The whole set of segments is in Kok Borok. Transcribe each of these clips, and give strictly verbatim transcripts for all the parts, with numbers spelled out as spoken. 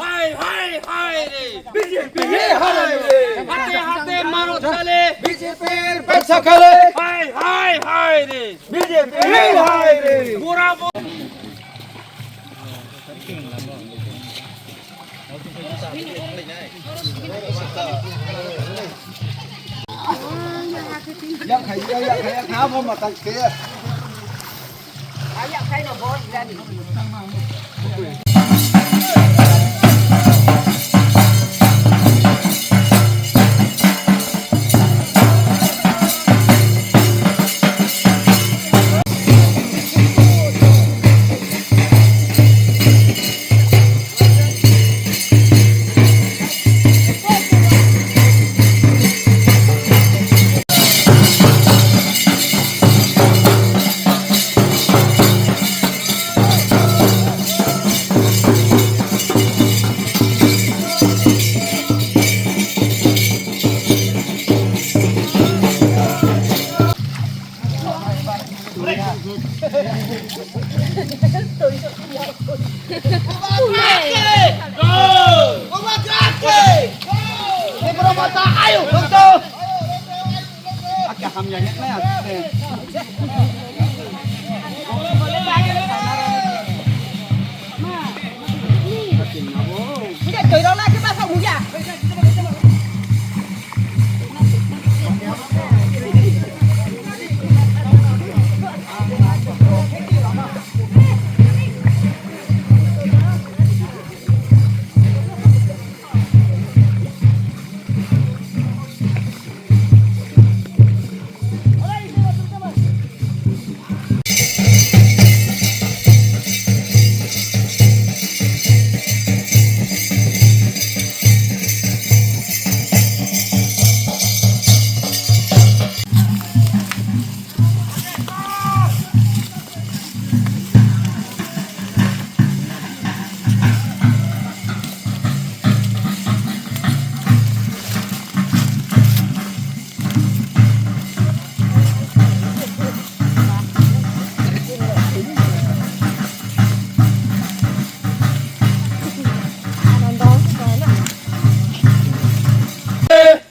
হায় হায় হায় রে। বিজেপি হায় রে। হাতে হাতে মারো তালে। বিজেপির ব্যবসা খালে। হায় হায় হায় রে। বিজেপি হায় রে। বরাবর।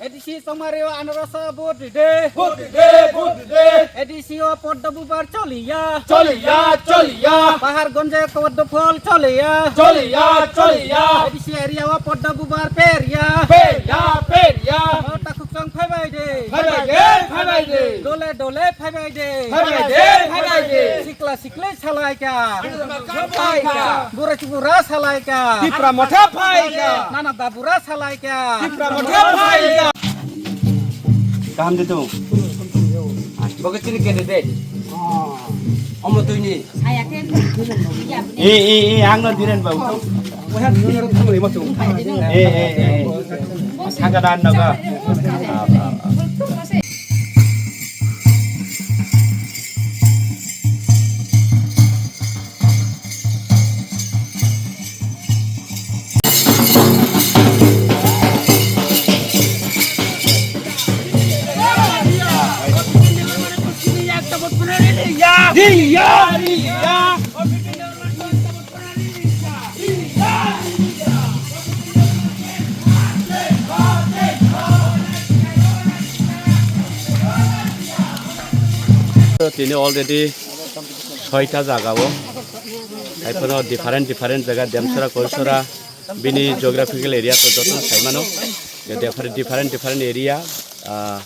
A D C Chongmario Anarasa vote ride. Vote ride, vote ride. A D C o Poddo Bubar choliya. Choliya, choliya. Paharganj o Poddo Phol choliya. Choliya, choliya. A D C area o Poddo Bubar periya. Periya, periya. O Takhuk Chong phaibai de. Phaibai de, phaibai de. Dole dole phaibai de. Phaibai de, phaibai de. Sikla sikli salaika. Phaika. Bura chubura salaika. Tipra Motha phaika. Nana Babura salaika. Tipra Motha phaika. Kaham de tu. Bo khe chini candidate. Omo tuini. E, e, e, ang no Dhiren babu. E, e, e, e. Thangka dan nogo. Tini already soita jaga o, hai phano different different jaga, Demsora, Koisora, bini geographical area to joto sai mano. Different different different area, ah,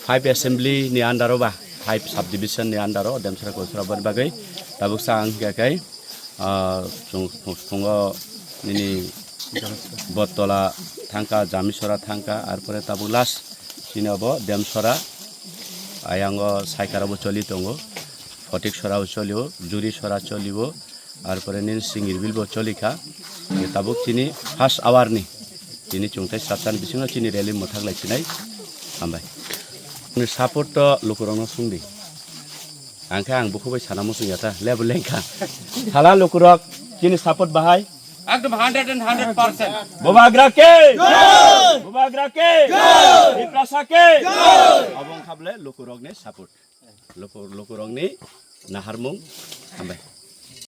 five assembly ni under o ba, five subdivision ni under o Demsora, Koisora boni bagwi tabuk sa ang khe kai. Ah, chwng, chwng, chwngno nini Bottola thangkha, Jamisora thangkha, arpore tabuk last chini obo Demsora, ayango Saikara bo choli tongo, Photiksora bo cholio, Jurisora cholio, arpore nini Singirbil bo cholikha. Tabuk chini first hour ni, chini chwngthai sattan bisingo chini rally mwthak lai sinai. Hambai. Ni support to lukurokno sungdi. Ang khe ang bukhuk bai sana muchung ya ta, level lengkha. Sala lukurok, chini support bahai. Ekdom hundred and hundred percent. Bubagra ke! Bubagra ke! Tiprasa ke! Obo wngkha bole lukurokni support. Luku-, lukurokni naharmung. Hambai.